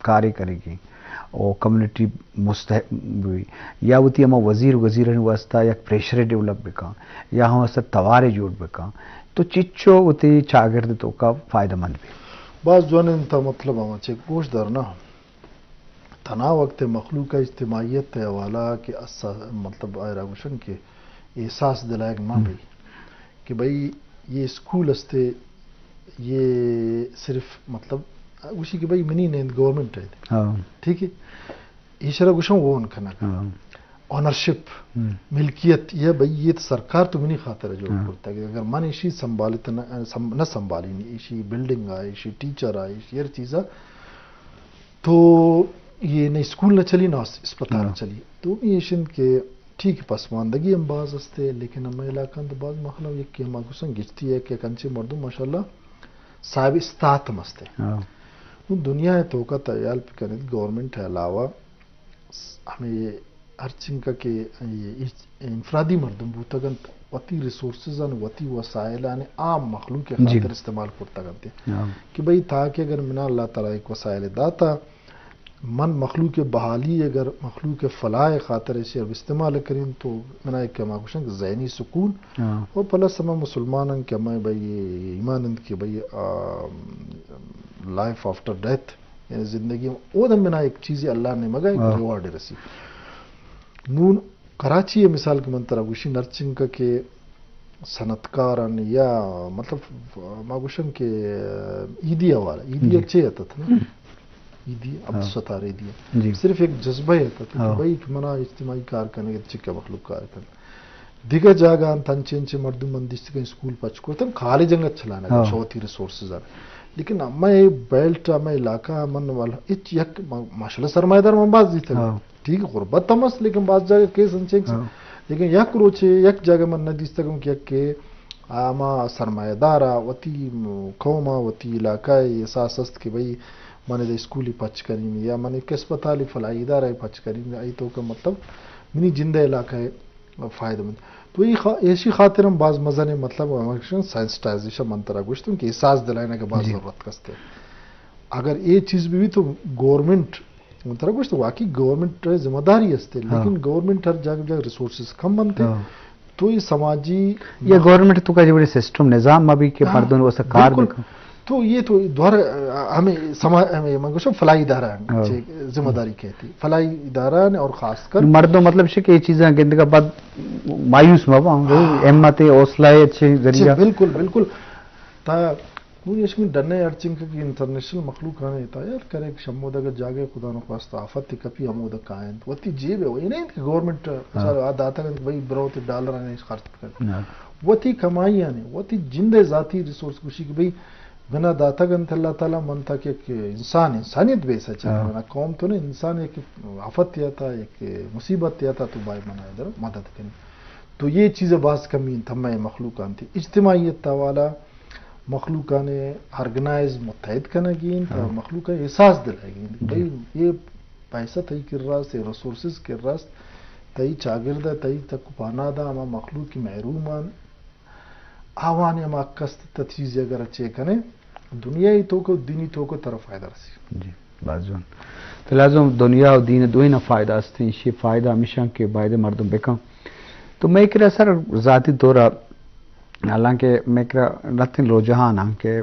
کارے کنگی او کمیونٹی مستحق بی، یا وتی ہما وزیر گزیرانی واسطہ یک پریشرے ڈیولپ بکن، یا ہم واسطہ توارے جوڑ بکن، تو چچو وتی چاگرد توکا فائدہ مند بی؟ باز جوان انت، مطلب ہما چہ گوش دار نا، تنا وقت مخلوق اجتماعیت حوالہ کہ اسا-، مطلب آئرا گوشن کہ احساس دلائق مہ بی کہ بھئی یہ اسکول استے، یہ صرف مطلب گوشی کہ بھئی منی نیند، گورنمنٹ ہے۔ ٹھیک ہے، ایشرا گوشن اون کنگ، اونرشپ، ملکیت، یہ بھئی یہ تو سرکار تو منی خاطر جوڑ کرتا کہ اگر من ایشی سنبھالت نہ، سم-، نہ سنبھالی، ایشی بلڈنگ آ، ایشی ٹیچر آ، ایشی ہر چیز آ، تو یہ نہ اسکول نہ چلی، نہ اس-، اسپتال چلی۔ تو یہ شند کہ ٹھیک ہے، پسماندگی ہم باز استے، لیکن ہمے علاقہ تو باز مخلوق یک کہ ہما گوشن گشتی ہے کہ کنچے مردم ماشاءاللہ صاحب استات ہم استے۔ نوں دنیا توکا تیال پکنیت، گورنمنٹ علاوہ ہمے ہر چنکا کہ انفرادی مردم بوتگ انت، وتی ریسورسز آن، وتی وسائل آن عام مخلوق خاطر استعمال کرتگ انت کہ بھئی تاکہ اگر منا اللہ تعالی ایک وسائل داتا، من مخلوق بحالی اگر مخلوق فلاح خاطر ایشی اب استعمال کریں تو منا ایک ہما گوشن کہ ذہنی سکون اور پلس ہما مسلمان انت کہ ہمیں بھئی ایمان انت کہ بھئی، آ، لائف آفٹر ڈیتھ، یعنی زندگی او دم بنا ایک چیزی اللہ نے مگا ایک ریوارڈ رسی۔ نون کراچی ہے مثال کہ من ترا گوشی نرچنگ کہ صنعتکارن یا مطلب ما گوشن کہ ایدی حوالہ، ایدی اچھے اتت نا، ایدی عبدالستار ایدی صرف ایک جذبہ اتت کہ بھئی کہ منا اجتماعی کار کرنے چکا مخلوق کار کرنے۔ دگہ جاگہ انت، انچے انچے مردم من دیستگاں اسکول پچ کرتن، کالج انگت چلانگ شوتی ریسورسز آن۔ لیکن ہمے بیلٹ، ہمے علاقہ من والا ہچ یک ما-، ماشاءاللہ سرمایہ دار من باز دیتگ۔ ٹھیک ہے، غربت ہم است، لیکن باز جاگہ کیس انچے انچے۔ لیکن یک روچے یک جاگہ من نہ دیستگم کہ یک کہ ہما سرمایہ دارا وتی قوما، وتی علاقہ احساس است کہ بھئی من ادا اسکولی پچ کرین یا من ایک اسپتالی فلاحی ادارہ پچ کرین، ای تو کہ مطلب منی جندہ علاقہ فائدہ مند۔ تو ای خا-، ایشی خاطر ہم باز مزن مطلب ہمشن سینسٹائزیشن من ترا گوشتوں کہ احساس دلائنا کہ باز ضرورت کستے۔ اگر اے چیز بھی، بھی تو گورنمنٹ، من ترا گوشت واقعی گورنمنٹ ذمہ داری ہستے، لیکن گورنمنٹ ہر جاگہ جاگہ ریسورسز کم بنتے۔ تو یہ سماجی یا گورنمنٹ توکا جو بڑے سسٹم نظام ما بھی کہ مردم واسطہ کار بالکل۔ تو یہ تو دوار ہمیں سما-، ہمیں من گوشم فلاحی ادارہ چے ذمہ داری کہتی، فلاحی ادارہ نے اور خاص کر مردم مطلب شے کہ یہ چیزاں گندگا بعد مایوس مباں، ہمت حوصلہ اچھے ذریعہ۔ بالکل، بالکل۔ تا نوں ایشی ڈن ء ہرچنکہ کہ انٹرنیشنل مخلوق آنے تیار کرے کہ شمود اگر جاگہ خدا نخواستہ آفت کپی ہمود کائنت وتی جیب ء، اے نہ انت کہ گورنمنٹ مثال آ داتگ انت کہ بھئی برو تے ڈالر آنے خرچ کر۔ وتی کمائی آنے، وتی جند ء ذاتی ریسورس گوشی کہ بھئی بنا داتگ انت اللہ تعالی من تک یک انسان، انسانیت بیس ء چاہے منا قوم تو نے انسان یک آفت یا تا یک مصیبت یا تا تو بھائی منا ادھر مدد کنی۔ تو یہ چیز باز کمی انت ہمے مخلوق انت اجتماعیت حوالہ مخلوقانے آرگنائز متحد کنگی انت، مخلوق احساس دلائگی انت کہ بھئی یہ پیسہ تئی کرا است، یہ ریسورسز کرا است، تئی چاگرد ء، تئی تک و پاناد ء ہما مخلوق کہ محروم آن، آوانی ہما حق است تہ چیزے اگر اچے کنے دنیای توک و دینی توک ترا فائدہ رسی۔ جی، باز جوان۔ تو لازم دنیا و دین دوئیں فائدہ است، ایشی فائدہ ہمیشہ کہ باید مردم بکن۔ تو میں کرا سر ذاتی طور حالانکہ مئے کرا رتیں رجحان آں کہ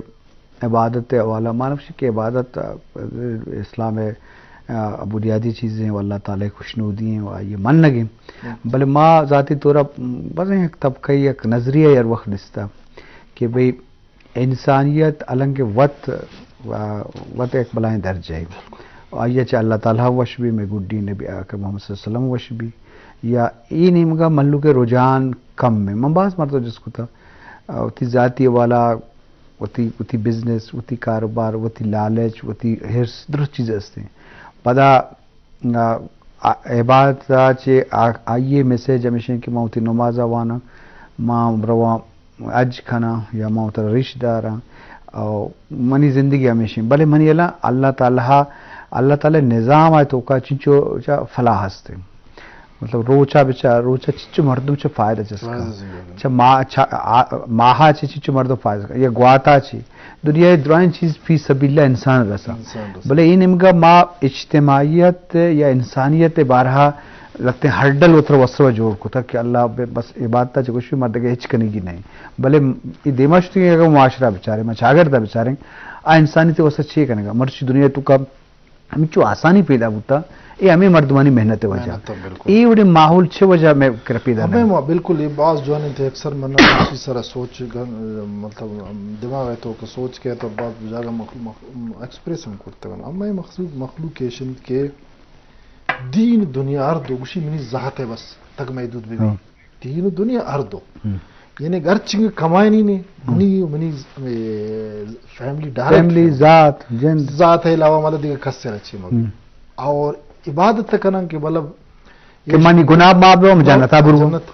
عبادت ء حوالہ، ما نہ گوشیں کہ عبادت، آ، اسلام ء، آ، بنیادی چیزیں و اللہ تعالی ء خوشنودی ہیں و آئی ء منگ ہیں۔ بلے ما ذاتی طور ء بزاں یک طبقہ یک نظریہ ہر وقت دیستا کہ بھئی انسانیت الانکہ وت، آ، وت یک بلائیں درجہ ہے۔ آئی ء چہ اللہ تعالی وش بی، مئے گڈی نبی اکرم محمد صلی اللہ علیہ وسلم وش بی، یا ای نیمگا مہلوک ء رجحان کم ہے۔ من باز مردم جست کتا، آ، وتی ذاتی حوالہ، وتی، وتی بزنس، وتی کاروبار، وتی لالچ، وتی حرص، درست چیز ہستیں۔ پدا، آ، آ، عبادت ء چہ آ، آئی ء میسج ہمیش انت کہ من وتی نماز ء واناں، من رواں حج کناں یا من وترا ریش داراں، او منی زندگی ہمیش انت۔ بلے منی الا اللہ تعالی، اللہ تعالی نظام ء توکا چنچو چا فلاح ہستیں۔ مطلب، روچا بچار، روچا چچو مردم چہ فائدہ چست کن۔ فائدہ چست کن۔ چہ ما-، چہ آ-، ماہا چہ چچو مردم فائدہ کن۔ یا گواتا چہ۔ دنیا ءِ درائیں چیز فی سبیل اللہ انسان رسا۔ انسان رسا۔ بلے اے نیمگا ما اجتماعیت یا انسانیت ءِ بارہا لہتیں ہرڈل وترا وسروا جوڑ کتا کہ اللہ بے بس عبادتا چہ گوشی ما دگہ ہچ کنگی نہیں۔ بلے اے دیما شتگیں اگر معاشرہ بچاریں، ما چاگردا بچاریں، آ انسانیت ءِ واسطہ چے کنگا؟ مرچی دنیا ءِ توکا ہمینچو آسانی پیدا بوتا، اے ہمے مردمانی محنت ءِ وجہ۔ محنت ءِ، بالکل۔ اے وڑیں ماحول چہ وجہ مئے کرا پیدا ہمے نہ؟ ما-، بالکل، اے باز جوان انت، اکثر من اسی سرا سوچ گن-، مطلب، دماغ ءِ توکا سوچ کئیت تو باز جاگہ مخ-، مخ-، ایکسپریس ہم کرتگ۔ ہمے مخلوق، مخلوق ایش انت کہ دین دنیا ہر دو گوشی منی ذات ءِ بس تک محدود بہ بی۔ ہاں۔ دین و دنیا ہر دو۔ ہم۔ یعنی اگر چنگ کمائنی نے، ہم۔ منی، منی، اے، فیملی ڈائریکٹ فیملی، فیملی۔ ذات، جند۔ ذات ءِ علاوہ مطلب دیگہ کس ءَ چی مگی۔ ہم۔ اور عبادت کنن کہ مطلب کہ منی گناہ معاف بو، ہم جنتا برو۔ جنت۔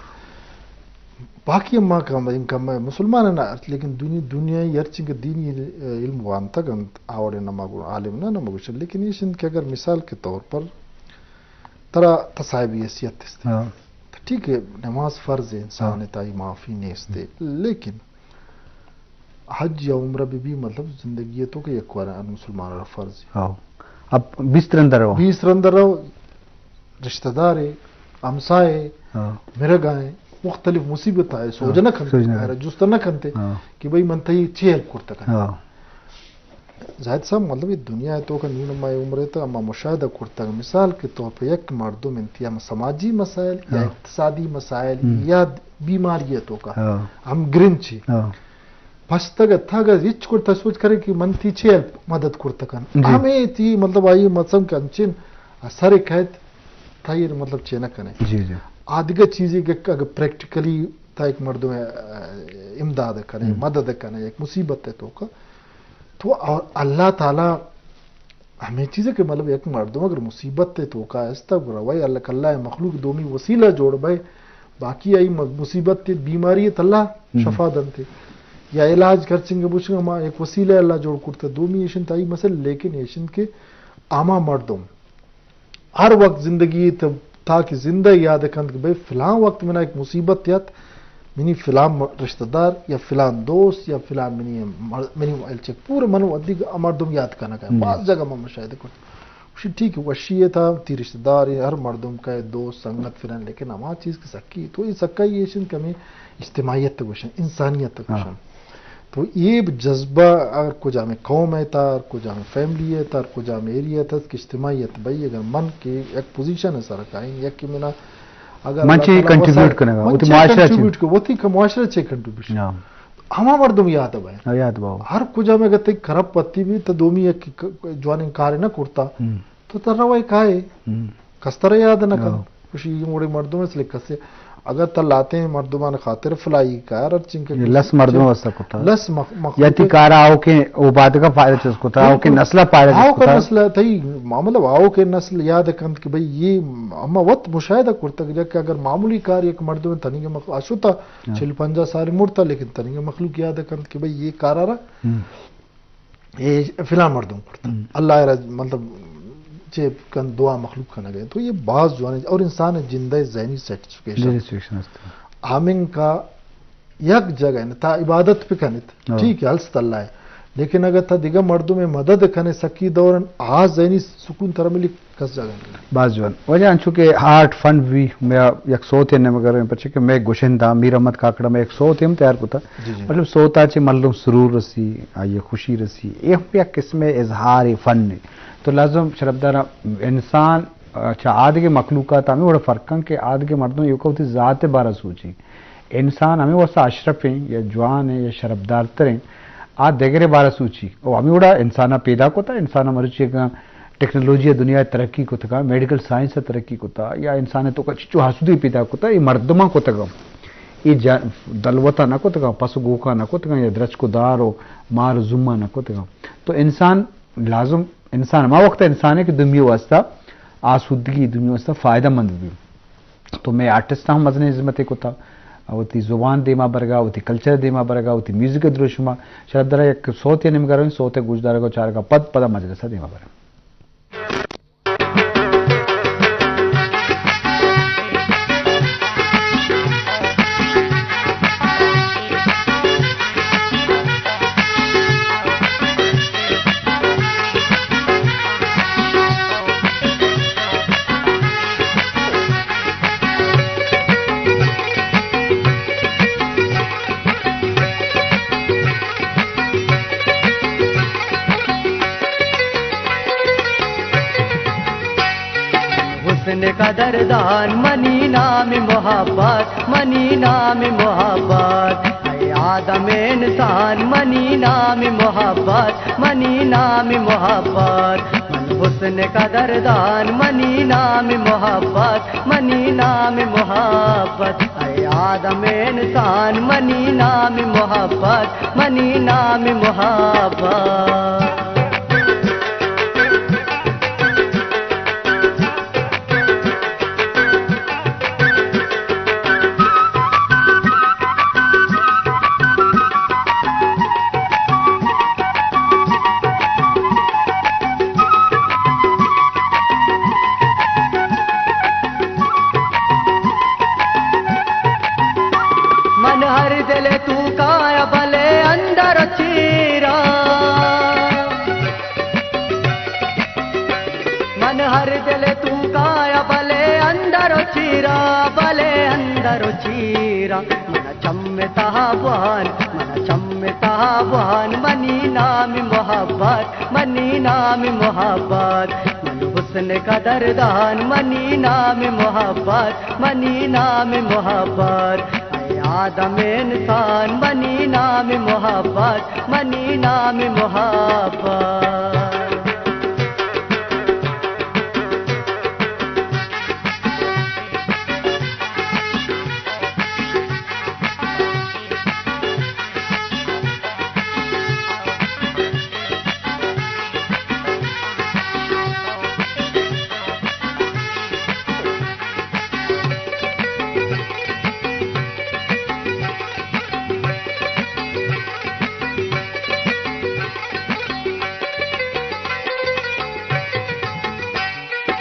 باقی ما کم، ان کم مسلمان نہ، لیکن دنیا، دنیا ہر چنگ دینی علم وانتگ انت، آوڑے نہ ما گو-، عالم نہ، نہ ما گوشن، لیکن ایش انت کہ اگر مثال کے طور پر ترا تصاحبی حیثیت است۔ ہاں۔ تو ٹھیک ہے، نماز فرض ہے، انسان ہاں۔ ہے، تائی معافی نیست ہے۔ ہم۔ لیکن حج یا عمرہ بہ بی، مطلب، زندگی ءِ توکا یک وار ہر مسلمان ءَ را فرض ہے۔ ہاں۔ اب بیست رند رو۔ بیست رند رو، رشتہ دار ہے، ہمسائے، ہاں۔ مرگا ہے، مختلف مصیبت آئے، سوج ہاں، نہ کنتے، سوج نہ کنتے۔ جست نہ کنتے ہاں۔ کہ بھئی من تئی چی ہیلپ کرتا کن۔ ہاں۔ زاہد صاحب، مطلب، اے دنیا ءِ توکا نی ما اے عمر ءِ تہا ما مشاہدہ کرتگ، مثال کے طور پر یک مردم انت یا سماجی مسائل یا ہاں۔ اقتصادی مسائل ہم۔ یا بیماری ءِ توکا ہاں۔ ہم گرنچی۔ ہاں۔ پشتگ ءَ تگ ءَ ہچ کرتا سوچ کرے کہ من تی چے ہیلپ مدد کرتا کن۔ جی۔ ہمے تی، مطلب، آئی مطلب کہ انچین اثر کہت تائی، مطلب، چے نہ کنے۔ جی، جی۔ آ دگہ چیزے کہ اگر پریکٹیکلی تا ایک مردم، ا، امداد کنے، ہم۔ مدد کنے، ایک مصیبت ءِ توکا، تو اور اللہ تعالی ہمے چیز کہ مطلب یک مردم اگر مصیبت ءِ توکا است، روئے اللہ، اللہ ءِ مخلوق دومی وسیلہ جوڑ بئے، باقی آئی م-، مصیبت ءِ بیماری ءِ تلا ہم۔ شفا دنتے۔ یا علاج کرچنگ بوشنگ ہما یک وسیلہ اللہ جوڑ کرتا، دومی ایشن تائی مسئلہ، لیکن ایشن کہ آما مردم ہر وقت زندگی ءِ تہ، تاکہ زندہ یاد کنت کہ بھئی فلاں وقت منا ایک مصیبت یات، منی فلاں م-، رشتہ دار یا فلاں دوست یا فلاں منی م-، منی ایلچک پورا من ودی مردم یاد کنگ ءَ۔ جی۔ باز جگہ من مشاہدہ کرت۔ وشی ٹھیک ہے، وشی ءِ تہا تی رشتہ دار، ہر مردم کا دوست، سنگت فلاں، لیکن ہما چیز کہ سکی، تو یہ سکائی ایشن کہ ہمیں اجتماعیت گوشن، انسانیت ہاں۔ گوشن۔ تو اے جذبہ ہر کجام قوم ءِ تہا، ہر کجام فیملی ءِ تہا، ہر کجام ایریا ءِ تہا کہ اجتماعیت بئی، اگر من کہ یک پوزیشن ءِ سر کائیں، یک کہ منا اگر من اللہ چے تعالی کنٹریبیوٹ وسائل، کنگا، من وتی چے معاشرہ چے؟ کنٹریبیوٹ کو، وتی کہ معاشرہ چے کنٹریبیوشن۔ ہاں۔ ہما مردم یاد بئے۔ ہاں، یاد باؤ۔ ہر کجام اگر تئی کرپ پتی بھی تو دومی یک ک-، ک-، جوانیں کارے نہ کرتا۔ ہم۔ تو ترا وای کائے، ہم۔ کس ترا یاد نہ کن۔ ہاں۔ خوشی مڑے مردم اس لکھ سے۔ اگر تر لاتیں مردمان خاطر فلائی کار، ہر چنکہ یہ لس مردم واسطہ کتا۔ لس مخ-، مخلوق یا تی کار آؤ کے او بعد کا فائدہ چس کتا، آؤ کے بالکل۔ نسل فائدہ آؤ چس کا کتا۔ نسل تئی، مطلب، آؤ کے نسل یاد کنت کہ بھئی یہ اما وقت مشاہدہ کرتا کہ اگر معمولی کار یک مردم تنی کے مخ-، اشوتا ہاں۔ چل پنجاہ سال مرتا، لیکن تنی کے مخلوق یاد کنت کہ بھئی یہ کار آ رہا۔ ہم۔ اے فلاں مردم کرتا۔ ہم۔ اللہ را مطلب چے کن دعا مخلوق کنگ ءَ۔ تو یہ باز جوان ہے اور انسان جندہ ذہنی سیٹسفیکشن۔ سیٹسفیکشن است۔ ہمنگ کا یک جگہ نہ تا عبادت پہ کنت۔ ہاں۔ ٹھیک ہے، الست اللہ ہے۔ لیکن اگر تا دگہ مردم مدد کنے سکی دورن، آ ذہنی سکون ترا ملی کس جاگہ نہ۔ باز جوان۔ واجہ انچو کہ آرٹ فن بھی، میں یک سوت نمگر، پرچہ کہ میں گشندہ میر احمد کاکڑا میں یک سوت ہم تیار کتا۔ جی، جی۔ مطلب سوتا چے مردم سرور رسی، آئی خوشی رسی۔ اے ہم یک قسم اظہار فن ہے۔ تو لازم شرفدار انسان، آ، چہ آدگہ مخلوقات ہمیں وڑا فرق کن کہ آدگہ مردم ایوکا وتی ذات بارا سوچی۔ انسان ہمیں واسطہ اشرف ہیں یا جوان ہیں یا شرفدار تر ہیں، آ دگرے بارا سوچی۔ او ہمیں وڑا انسانا پیدا کتا، انسانا مرچی کا ٹیکنالوجی دنیا ترقی کتگا، میڈیکل سائنس ترقی کتا، یا انسان تو کا چچو حسودی پیدا کتا، یہ مردمان کتگا۔ یہ جا-، دلوتا نہ کتگا، پس و گوکا نہ کتگا، یا درچک و دار و مار و زوما نہ کتگا۔ تو انسان لازم، انسان ہما وقت انسان ہے کہ دنیا واسطہ آسودگی، دنیا واسطہ فائدہ مند بھی۔ تو میں آرٹسٹ ہم مزنیں ہزمتے کتا، وتی زبان دیما برگا، وتی کلچر دیما برگا، وتی میوزک دروشما۔ شرف درا یک سوتے نمگرو، سوتے گوشدارگا چارگا پد پدا مجلسا دیما برگا۔ حسن قدردان منی نام محبت، منی نام محبت۔ اے آدم انسان منی نام محبت، منی نام محبت۔ من حسن قدردان منی نام محبت، منی نام محبت۔ اے آدم انسان منی نام محبت، منی نام محبت۔ من ہر دل توکا یا بلے اندر چیرا، من ہر دل توکا یا بلے اندر چیرا، بلے اندر چیرا۔ من چم تہا بوان، من چم تہا بوان، منی نام محبت، منی نام محبت۔ من حسن قدردان، منی نام محبت، منی نام محبت۔ اے آدم انسان منی نام محبت، منی نام محبت۔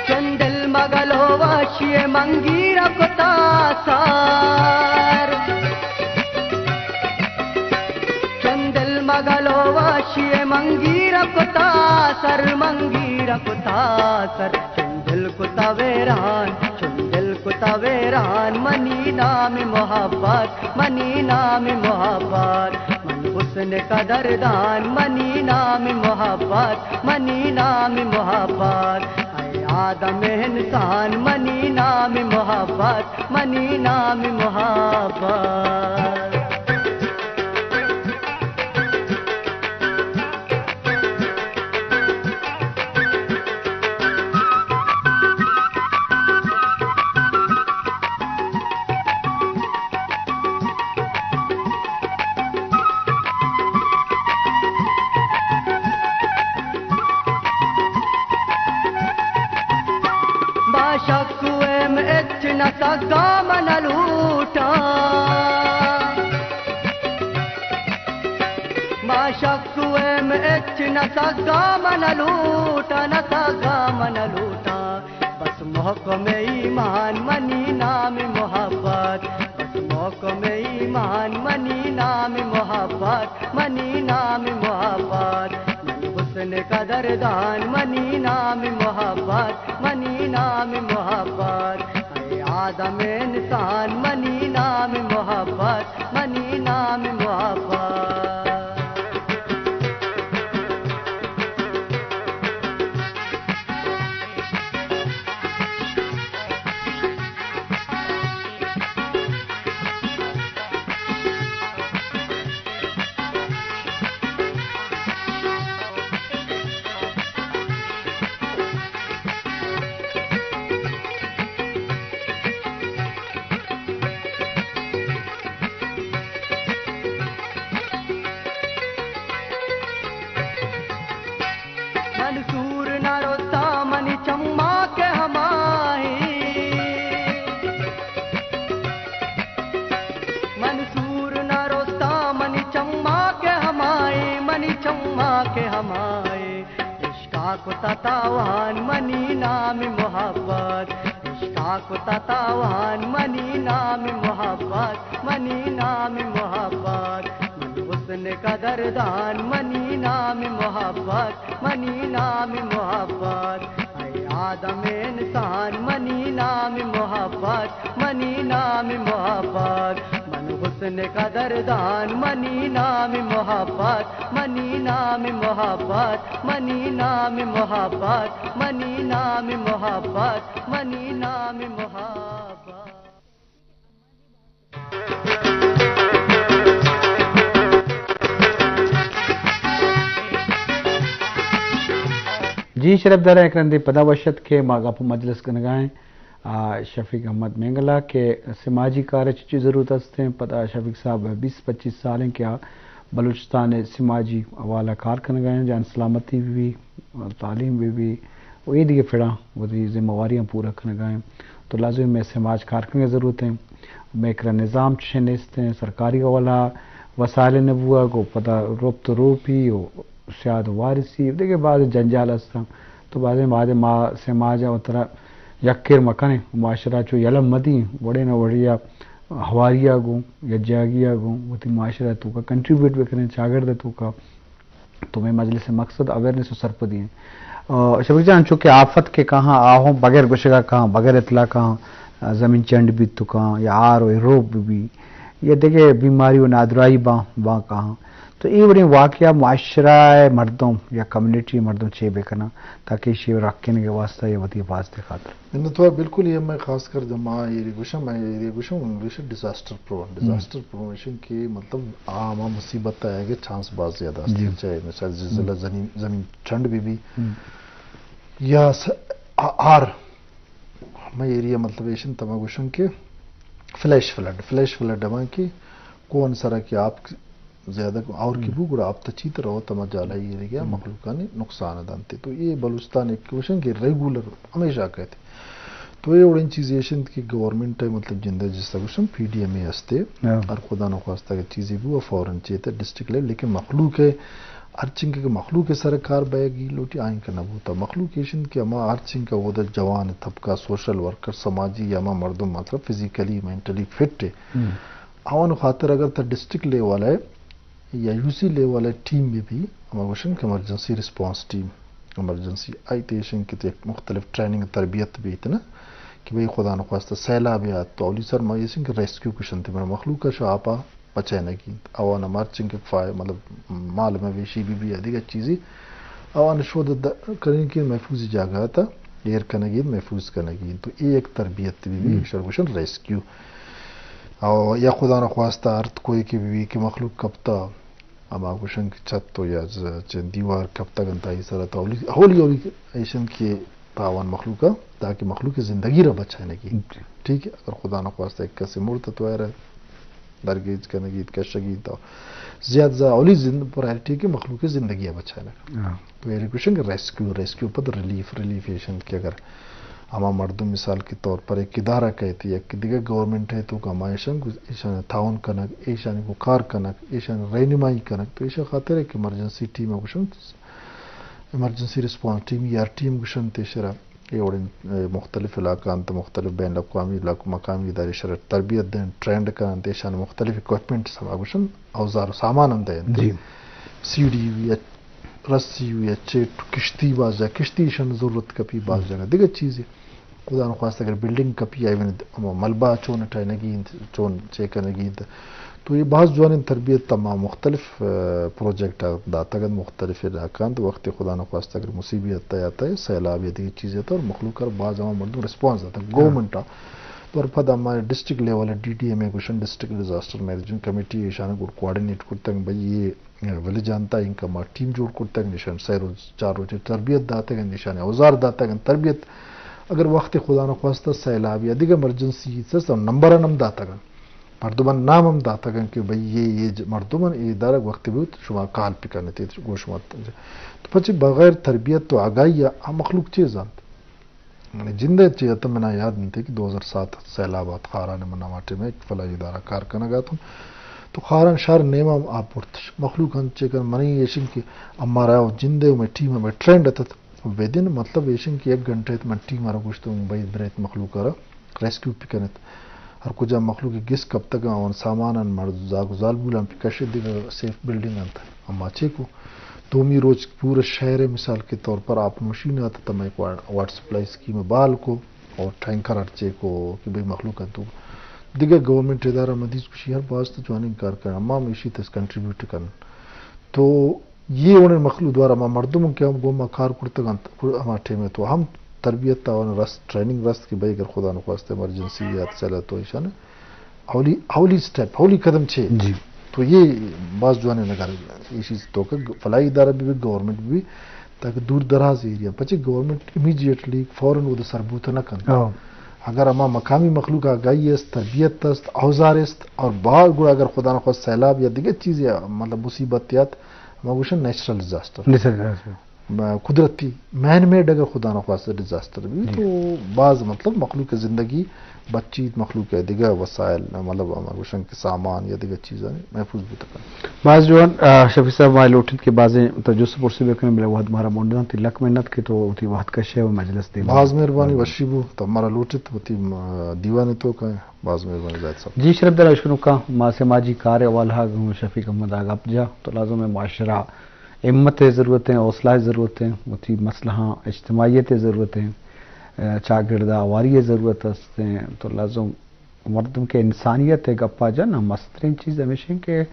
چون دل مگل و واشی منگیر کتا سر، چون دل مگل و واشی منگیر کتا سر، منگیر کتا سر۔ چون دل کتا ویران، چون دل کتا ویران، منی نام محبت، منی نام محبت۔ من حسن قدردان، منی نام محبت، منی نام محبت۔ اے آدم انسان منی نام محبت، منی نام محبت۔ ما شک ویم اچ نہ سگا من لوٹاں، ما شک ویم اچ نہ سگا من لوٹاں، نہ سگا من لوٹاں۔ بس محکم ایمان منی نام محبت، بس محکم ایمان منی نام محبت، منی نام محبت۔ من حسن قدردان منی نام محبت، منی نام محبت۔ اے آدم انسان منی نام محبت، منی نام محبت۔ من سور نہ رستا منی چما کے ہمائی، من سور نہ رستا منی چما کے ہمائی، منی چما کے ہمائی۔ عشقا کتا تاوان منی نام محبت، عشقا کتا تاوان منی نام محبت، منی نام محبت۔ من حسن قدردان منی نام محبت، منی نام محبت۔ اے آدم انسان منی نام محبت، منی نام محبت۔ من حسن حسن قدردان، منی نام محبت، منی نام محبت، منی نام محبت، منی نام محبت، منی نام محبت۔ جی شرپ دارا، یک رندے پدا وش ات کہ ما گپ و مجلس کنگا ایں، آ، شفیق احمد مینگلا کہ سماجی کار ء چچی ضرورت است ایں۔ پدا شفیق صاحب بیست پچیس سال ایں کہ آ بلوچستان ء سماجی حوالہ کار کنگا ایں، جان سلامتی بہ بی، تعلیم بہ بی، و اے دگہ پڑاں وتی ذمہ واریاں پورا کنگا ایں۔ تو لازم مئے سماج کار کنگ ء ضرورت ایں۔ مئے کرا نظام چشیں نیست ایں، سرکاری حوالہ وسائل نہ بوگ و پدا ربط و روپی و سیاد و وارثی و دگہ باز جنجال است ایں۔ تو بازیں وہدے ما سماج ء وترا یک کر مکنیں، معاشرہ چو یلہ مدیں، وڑے نہ وڑے ء ہواری ء گوں، یکجاگی ء گوں، وتی معاشرہ ء توکا کنٹریبیوٹ بکنیں، چاگرد ء توکا۔ تو مئے مجلس ء مقصد اویئرنس و سرپدی ایں۔ آ، شفیق جان، چونکہ آفت کہ کاہاں آ ہوں بغیر گوشگا کاہاں، بغیر اطلاع کاہاں، آ، زمین چنڈ بیت تو کاہاں، یا آر و ایروب بہ بی، یا دگہ بیماری و نادراہی باں، باں کاہاں۔ تو اے وڑیں واقعہ معاشرہ ء مردم یا کمیونٹی ء مردم چے بکناں تاکہ ایشی ء رکینگ ء واستہ یا وتی حفاظت ء خاطر؟ منتوار، بالکل، یہ میں خاص کر جب ما ایریا گوشاں، میں ایریا گوشاں، انگلش ڈیزاسٹر پرون، ڈیزاسٹر پرون ایشن کہ مطلب عام مصیبت آئے گے چانس باز زیادہ است۔ جی۔ چاہے مثال زلزلہ، زمین، زمین ٹھنڈ بھی بھی، یا س-، آ-، آر ہمے ایریا مطلب ایشن تما گوشن کہ فلیش فلڈ، فلیش فلڈ ہما کہ کوہن سرا کہ آپ زیادہ اور کی بو گڑا آپ تچیت رو تما جالا ایریا مخلوقانی نقصان دنتے۔ تو یہ بلوچستان ایک گوشن کہ ریگولر ہمیشہ کہتے۔ تو یہ وڑیں چیز ایشن کہ گورنمنٹ ہے مطلب جندہ جس گوشن پی ڈی ایم اے ہستے۔ ہر خدا نخواستہ کہ چیزی بو فوراً چیتے ڈسٹرکٹ لیول، لیکن مخلوق ہے ہرچنکہ کہ مخلوق ء سر ء کار بئیگی لوٹی آئیں کہ نہ بوتا۔ مخلوق ایش انت کہ ہما ہرچنکہ اودا جوان طبقہ، سوشل ورکر، سماجی یا ہما مردم مطلب فزیکلی، مینٹلی فٹ ء، آوان خاطر اگر تا ڈسٹرکٹ لیول ء یا یو سی لیول ء ٹیم بہ بی، ہما گوشن کہ ایمرجنسی ریسپانس ٹیم، ایمرجنسی آئی تے ایش انت کہ یک مختلف ٹریننگ تربیت بیت نا کہ بھئی خدا نخواستہ سیلاب یات تو اولی سر ما ایش انت کہ ریسکیو گوشنت، مخلوق ء شاپا بچائینگی انت۔ آوان ہم ہرچنکہ فائ-، مطلب مال مویشی بہ بی یا دگہ چیزی، آوان شود د-، کنگی انت، محفوظی جاگہ تا ایر کنگی انت، محفوظ کنگی انت۔ تو اے یک تربیت بہ بی، ایشرا گوشن ریسکیو۔ او یا خدا نخواستہ ارتھ کوئیک بہ بی کہ مخلوق کپتا، ہما گوشن کہ چھت و یا ز-، چہ دیوار کپتگ انت، آئی سرا تو اولی، اولی، اولی ایشن کہ پہ آوان مخلوق ء، تاکہ مخلوق ء زندگی را بچائینگی۔ جی۔ ٹھیک ہے، اگر خدا نخواستہ یک کسے مرت تو ایرا درگیج کنگی، کشگی تو زیاد زا اولی زند-، پرائرٹی کہ مخلوق ء زندگی ء بچائینگ۔ تو ایرا گوشن کہ ریسکیو، ریسکیو پد ریلیف، ریلیف ایشن کہ اگر ہما مردم مثال کے طور پر یک ادارہ کہتے یک دگہ گورنمنٹ ہے تو کہ ہما ایشن گو-، ایشان تعاون کنگ، ایشان کو کار کنگ، ایشان رہنمائی کنگ، تو ایشان خاطر ہے کہ ایمرجنسی ٹیم گوشن ایمرجنسی ریسپانس ٹیم یا ٹیم گوشنت ایشرا، اے وڑیں، اے، مختلف علاقہ انت، مختلف بین الاقوامی، علاقہ مقامی ادارے ایشرا تربیت دینت، ٹرینڈ کننت، ایشان مختلف اکوپمنٹس ہما گوشن، اوزار و سامان ہم دینت۔ جی۔ سیڑھی ہوئی یا رسی ہوئی یا چیٹ، کشتی باز جا، کشتی ایشان ضرورت کپی باز جگہ، دگہ چیزے۔ خدا نخواست اگر بلڈنگ کپی آئی ونت، ہما ملبہ چون ہٹائینگی انت، چون چے کنگی انت۔ تو یہ باز جوانیں تربیت تمام مختلف، آ، پروجیکٹ داتگ انت، مختلف علاقہ انت۔ وقت خدا نخواست اگر مصیبت آتا ہے، سیلاب یا دیگہ چیز آتا ہے، اور مخلوق ء باز ہما مردم ریسپانس داتگ۔ گورنمنٹ آ، اور پدا ہمارے district level D D M A گوشن، ڈسٹرکٹ ڈیزاسٹر مینجمنٹ کمیٹی ایشان گڈ کوآرڈینیٹ کرتگ، بھئی یہ ولی جانتا انکہ ما ٹیم جوڑ کرتگ، نشان سہ روچ، چار روچ تربیت داتگ، نشان اوزار داتگ، تربیت اگر وقت خدا نخواستہ سیلاب یا دیگہ ایمرجنسی سسٹم نمبر ہم داتگ، مردمان نام ہم داتگ کہ بھئی یہ، یہ ج-، مردمان یہ دارگ وقت بود شما کال پکنت، گوش مت۔ تو پچی بغیر تربیت تو آگاہی آ مخلوق چیز انت؟ منی جند ء چہ ات منا یاد انت کہ دو ہزار سات سیلاب آت خاران، من ہما ٹائم ء یک فلاحی ادارہ کار کنگ اتوں، تو خاران شہر نیمہ آپ برتش۔ مخلوق انت چے کن منی ایشن کہ ہمارا جند ء مئے ٹیم ء مئے ٹرینڈ اتت، ودن مطلب ایشن کہ یک گھنٹہ ات من ٹیم ء را گوشت بھئی برایت مخلوق ء را ریسکیو بکنت۔ ہر کجا مخلوق گس کپتگ آوان سامان ان مرد زاگ و زالبولان پہ کش دگہ سیف بلڈنگ انت۔ اما چے کو؟ دومی روچ پورا شہر ء مثال کے طور پر آپ نوشی نہ آتا، تمہیں ایک وا-، واٹر سپلائی اسکیم بحال کو اور ٹینکر ہر چے کو کہ بھئی مخلوق انت تو دگہ گورنمنٹ ادارہ مدیز کشی ہر باز تو جوانیں کار کن، ہما ہم ایشی تس کنٹریبیوٹ کن۔ تو یہ وڑیں مخلوق دوارا ما مردم کہ ہم گوں ما کار کرتگ انت، ہما ٹائم تو ہم تربیت تاوان رست، ٹریننگ رست کہ بھئی اگر خدا نخواستہ ایمرجنسی یا سیلاب تو ایشان اولی، اولی سٹیپ، اولی قدم چے؟ جی۔ تو یہ باز جوانیں نگر ایشی تو کہ فلاحی ادارہ بھی، گورنمنٹ بھی، تاکہ دور دراز ایریا پچے گورنمنٹ امیڈیٹلی فوراً وہ سربوت نہ کن۔ ہاں۔ اگر ہما مقامی مخلوق آگاہی است، تربیت است، اوزار است، اور بعد گڑا اگر خدا نخواست سیلاب یا دیگر چیز یا مطلب مصیبت یات، ہما گوشن نیچرل ڈیزاسٹر۔ Natural disaster. م-، قدرتی، مین میڈ اگر خدا نخواست ڈیزاسٹر بھی، جی۔ تو باز مطلب مخلوق زندگی بچیت، مخلوق دیگر وسائل، مطلب ہما گوشن کہ سامان یا دیگر چیزاں محفوظ بوتگ۔ باز جوان، آ، شفیع صاحب، ما لوٹیت کہ بازیں تو جست پرسی بکنیں، بلے وہد مارا منڈ دنت، لک منت کہ تو وتی وہد کشے و مجلس دے۔ باز مہربانی، وشی بو، تو مارا لوٹیت وتی، م-، دیوان تو کئے، باز مہربانی زاہد صاحب۔ جی شرف دار اشکنوکاں، ما سماجی کار حوالہ گوں شفیق احمد آ گپ جا، تو لازم ہے معاشرہ ہمت ضرورت ہے، حوصلہ ضرورت ہے، وتی مسئلہ اجتماعیت ضرورت ہے، چاگرد آواری ضرورت است، تو لازم مردم کہ انسانیت ءِ گپا جن، مستریں چیز ہمیش انت کہ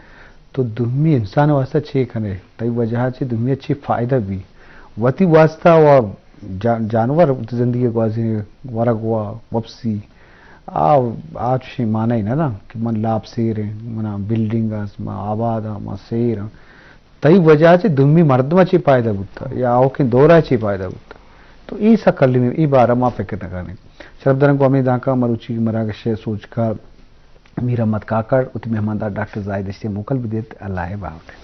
تو دومی انسان واسطہ چے کنے، تئی وجہ چے دومی چے فائدہ بی، وتی واسطہ و جان-، جانور وتی زندگی گوازی، ورگ و وپسی، آ، آ چشیں معنی نہ دا کہ من لاپ سیر ہیں، منا بلڈنگ است، من آباد ہاں، من سیر ہاں۔ تئی وجہ چہ دومی مردم چی فائدہ بوتا یا آوکیں دورا چی فائدہ بوتا؟ تو ای سکلی میں ای بارہ ما فکر نہ کرنے۔ شرف درن کو ہمیں دانکا مروچی مراگش سوچ کا میر احمد کاکڑ اتی مہماندار ڈاکٹر زاہد اشتے موکل بدیت۔ اللہ باوٹ۔